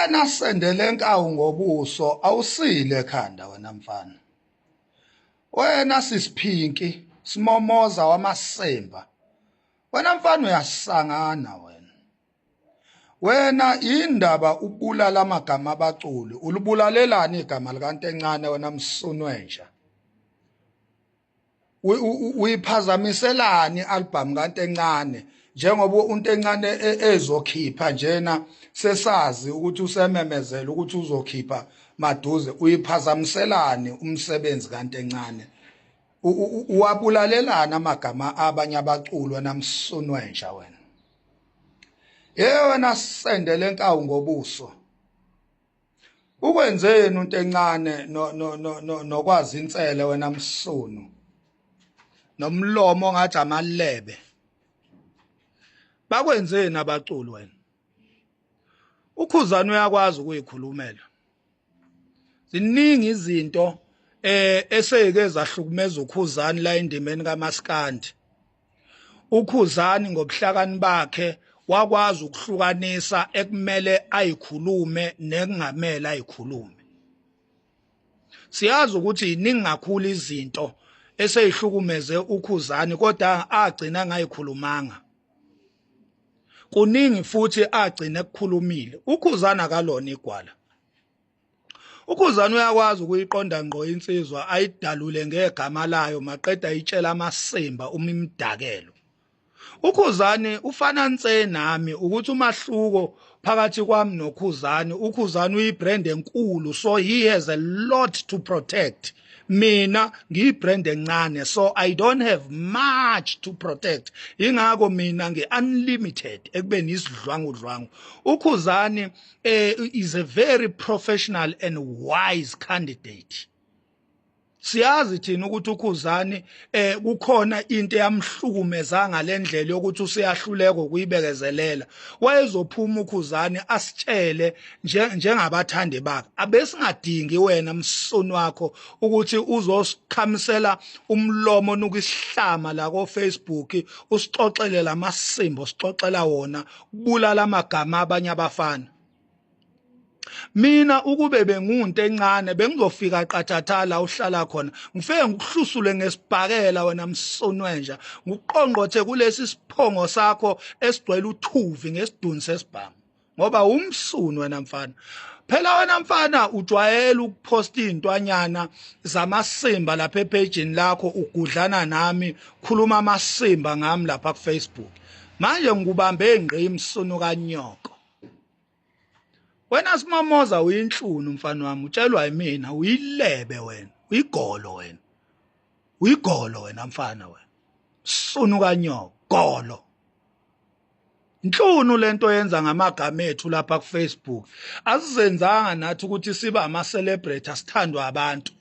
Wena sendele nkawu ngobuso awusile ekhanda wena mfana. Wena sisiphinki simomoza wamasemba. Wena mfana uyasangana wena. Wena indaba ubulala amagama abaculi ulibulalelani igama likaNtencane wena msunwenja. Uyiphazamiselani i-album kaNtencane njengoba uNtencane ezokhipha njena sesazi ukuthi usememezela ukuthi uzokhipha maduze uyiphazamiselani umsebenzi kaNtencane uwabulalelana amagama abanye abaculi wena msunwenja wena ye wena sendele nkawu ngobuso Ukwenzeni unto encane no no no nokwazi insele wena msunu. Nomlomo ngathi amalebe. Bakwenzeni abaculi wena? Ukhuzani uyakwazi ukuyikhulumela. Ziningi izinto eh eseke zahlukumeza ukhuzani la endimeni kaMaskandi. UKhuzani ngobuhlakani bakhe wakwazi ukuhlukanisa ekumele ayikhulume nekungamele ayikhulume. Siyazi ukuthi iningi kakhulu izinto eseyihlukumeze uKhuzani kodwa agcina ngayikhulumanga. Kuningi futhi agcine ekukhulumile. UKhuzani akalona igwala. Ukhuzani uyakwazi ukuyiqonda ngqo insizwa ayidalule ngegama layo maqeda ayitshela amasimba uma imdakelo. Ukhuzani ufana nse nami ukuthi umahluko phakathi kwami noKhuzani, uKhuzani uyibrand enkulu so he has a lot to protect. Mina ngiyibrand encane so I don't have much to protect. Ingakho mina ngi-unlimited ekubeni isidlwangudlwangu. Ukhuzani is a very professional and wise candidate. Siyazi thina ukuthi uKhuzani kukhona into eyamhlukumeza ngalendlela yokuthi useyahluleka ukuyibekezelela. Wayezophuma uKhuzani asitshele njengabathandi bakhe. Abesingadingi wena msunu wakho ukuthi uzosikhamisela umlomo onuka isihlama la ko Facebook usixoxele lamasimbo sixoxela wona kubulala amagama abanye abafana. Mina ukube bengunto encane bengizofika qathatha la uhlala khona ngifike ngikuhlusule ngesibhakela wena msunwenja ngikuqongqothe kulesi siphongo sakho esigcwele uthuvi ngesiduni sesibhamu ngoba umsunu wena mfana. Phela wena mfana ujwayele ukuposta izintwanyana zamasimba lapha epagini lakho ugudlana nami khuluma amasimba ngami lapha ku Facebook. Manje ngikubambe ngqi msunu kanyoko. Wena simomoza uyinhlunu mfana wami utshelwa yimina uyilebe wena uyigolo wena uyigolo wena mfana wena sunu kanyoko golo inhlunu lento yenza ngamagama ethu lapha ku Facebook asizenzanga nathi ukuthi siba ama celebrity asithandwa abantu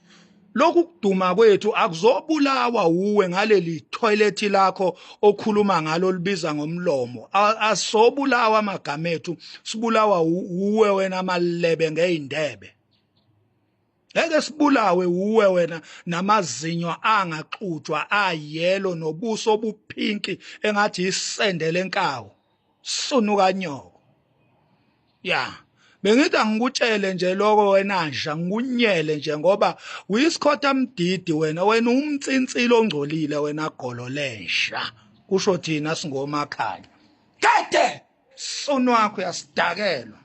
lokhu kuduma kwethu akuzobulawa uwe ngaleli toilet lakho okhuluma ngalo libiza ngomlomo asobulawa amagama ethu sibulawa uwe wena amalebe ngeyindebe ngeke sibulawe uwe wena namazinyo angaxutshwa ayelo nobuso obuphinki engathi isende lenkawu sunu kanyoko ya bengithi angikutshele nje lokho wena nja ngikunyele nje ngoba uyisikhotha mdidi wena wena umntsinsilo ongcolile wena golo lenja kusho thina singomakhanya kade sunu wakho uyasidakelwa.